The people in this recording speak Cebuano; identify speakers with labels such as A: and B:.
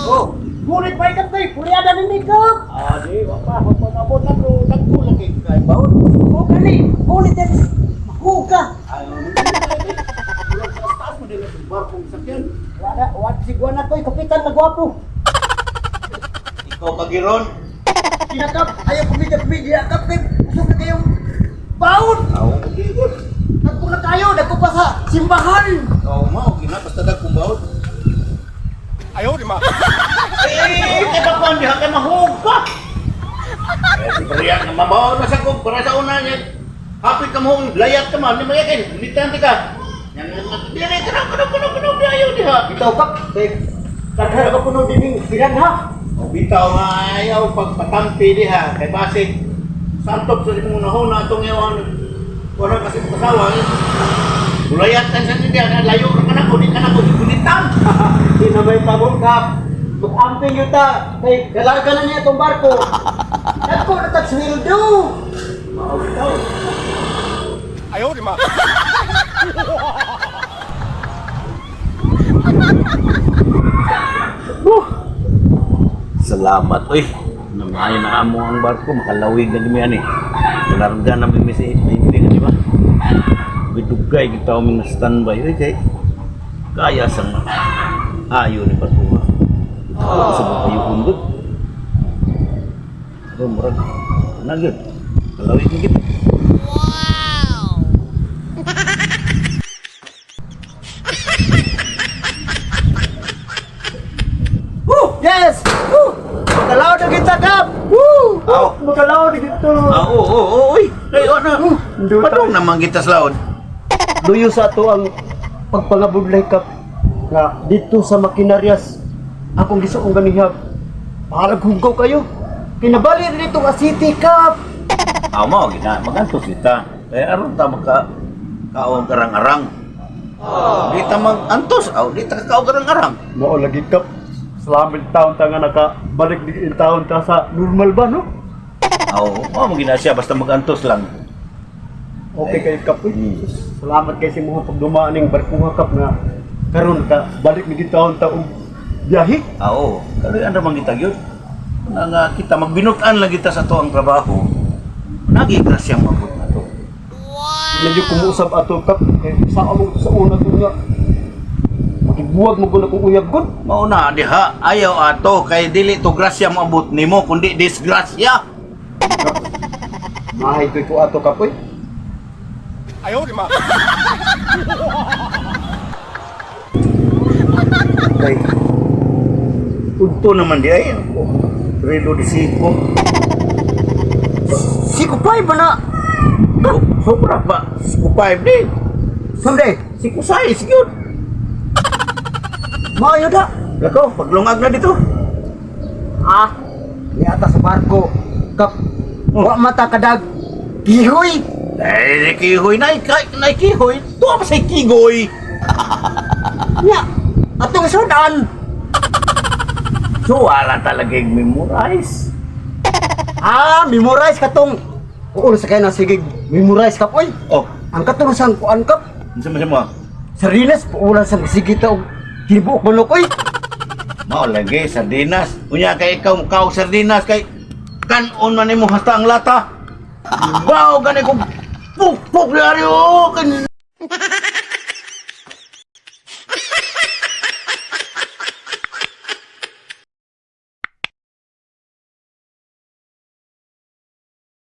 A: Oh,
B: Bulit pa ikat tayo, puriada ni makeup.
A: Ah, di, wa pa, wa pa nabot na bro, dagko lang kay kay baon.
B: O kani, bulit din. Mahuga.
A: Ay, murag taas taas mo din ang barkong sakyan.
B: Wala, wala si Guana ko'y kapitan na gwapo.
A: Ikaw kagiron.
B: Kinakap, ayaw kumidya kumidya, kap kay usog na kayong baon.
A: Aw, gigon.
B: Nagpo na tayo, nagpo pa sa simbahan.
A: Aw, mao gina basta dagkong baon.
C: Ayaw, di ma.
A: Eh, kay bakon diha kay mahug ka. Eh, si Brian nga mabaon na sa kog para sa una niya. Hapit ka mo, layat ka man, di mo yakin, nitante ka. Yan, dire ka na, kuno kuno kuno ayaw diha.
B: Bitaw kap, kay daghan ka puno dining piranha.
A: O bitaw nga ayaw pagpatampi diha kay basig santop sa imong unahuna atong iwan wala kasi kasawa. Bulayat kan sa diha na layo ra ka nako di ka nako gunitan.
B: Di na may pagong kap. Mag-amping yuta, kay galarga na niya itong barko. Nagpo na tag sweldo.
A: Mao bitaw.
C: Ayaw, di ma.
A: Salamat oy. Namayo na amo ang barko makalawig na gimi ani. Galarga na mi si hindi na di ba? Gidugay gitaw mi na standby oy kay kaya sang ayo ni barko. Oh. Sa kayo gud. Pero murag na gyud. Kalawig na gid.
B: Woo! Yes! Woo! Makalaw na kita, Kap! Woo!
A: Aw.
B: Makalaw na kita!
A: Ah, oo, oo, oo, oy. Ay, ano? Padung naman kita sa laod.
B: Duyo sa ato ang pagpangabudlay, Kap. Nga dito sa Makinarias, akong gisuong ganihab. Bahalag hugaw kayo. Kinabali rin dito nga city, Kap!
A: Ah, mao gina, magantos kita. Kaya aron ta maka kaon karang-arang. Di ta mag-antos, aw, di ta kaon karang-arang.
B: Mao lagi, Kap. Salamat taon ta nga nakabalik din taon ta sa normal ba, no?
A: Aw, mao mo gina siya basta mag-antos lang.
B: Okay kay Kap. Uy. Salamat kay sa imong pagdumaan ning barkuha, Kap, nga karon ka balik ni taon ta og biyahe.
A: Aw, kaloy ra man kita gyud. Nga nga kita magbinutan lang kita sa tuang trabaho. Nagi grasya mabot na to.
B: Medyo kumuusap ato kap eh, sa among sa una to nga makigbuwag mo gud akong uyab gud.
A: Mao na diha, ayaw ato kay dili to grasya maabot nimo kundi disgrasya.
B: Mahay koy ko ato kap oy.
C: Ayaw, di ma.
A: Kay Udto naman di ay. Relo di siko.
B: Sikupay ba na?
A: Sobra ba? Siko 5 di.
B: Sunday,
A: Siko 6 gyud.
B: maayo da.
A: Lako, paglungag na dito.
B: Ah, niata sa barko. Kap, wa mata kadag. Gihoy.
A: Eh, kihoy na, kay nay kihoy. Tuwa pa sa kigoy.
B: Nya, atong sudan.
A: So, wala talaga yung memorize.
B: Ah, memorize katong. Oo, sa kay na sige, memorize kap oy.
A: Oh,
B: Ang katong sang kuan kap.
A: unsa man siya mo?
B: Sarinas puulan sa sige ta og tibuok manok oy.
A: Mao lagi sardinas. Unya kay ikaw mukha og sardinas kay kanon man nimo hasta ang lata. Bao gani ko puk puk diari oh. Kay